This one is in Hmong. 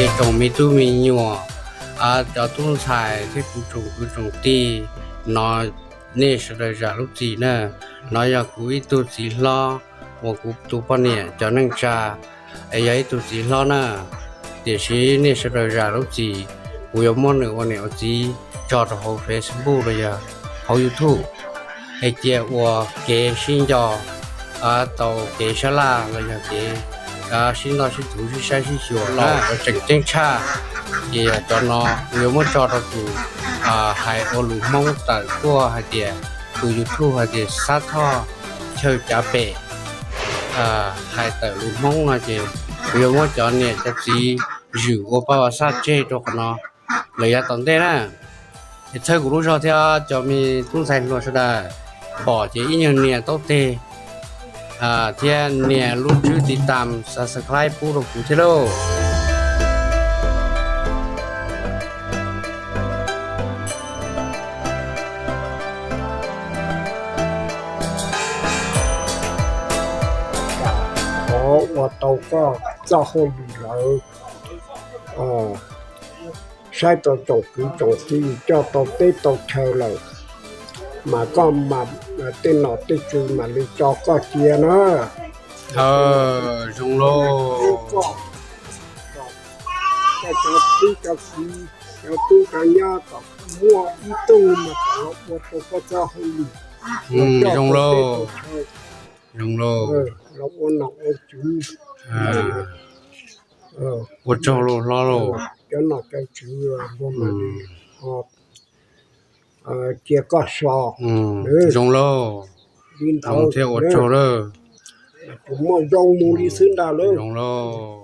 Tsoom me tub me nyuam, cov tub ntxhais thiab kuv tsoom kwv tsoom tij, no nej sawv daws zam lub txim na. No yog kuv ib tug txiv hlob uas kuv tus poj niam cov neej tsa, es yog ib tug txiv hlob na. Tiam sis nej sawv daws zam lub txim, kuv yuav muab nws ua niam ua txiv tso rau hauv Facebook los yog hauv YouTube, hais tias ua kev sib nco tau kev sab laj los yog kev sib noj sib thuv sib saib sib xyuas los tseem ceeb tshaj. Ces cov no kuv yuav muab tso rau tus hais ua lus Hmoob tawm tuaj hais tias tus YouTube hais tias Xab Thoj Chaw Cav Pem, hais tawm lus Hmoob no ces kuv yuav muab cov niam cov txiv zwm ua paj vas xaj tseg rau qhov no lawm yav tom ntej na. Es txhawb kuv lub zog thiab cov me tub ntxhais hluas sawv daws, pom ces ib nyuag nias taub teg thiab nias lub tswb tiv tam subscribe pub rau kuv thiab lauj. Thov ua tau koj txoj hauj lwm lawm, saib tau tsoom kwv tsoom tij coj tau teb tau chaw lawm, mas koj tej nom tej tswv mam li tso koj cia na. Zoo lauj. Koj cov tub cov kiv, cov tub cov nyab kom muaj ib tug mas kom los ua rau koj txoj hauj lwm. Zoo lauj. Zoo lauj. Los ua nom ua tswv. Ua tsaug lauj hlob lauj. Cov nom cov tswv cia koj so. Zoo lauj. Li ntawd thiab ua tsaug lawm. Kuv muaj zoo mus li xwb ntag lauj. Zoo lauj.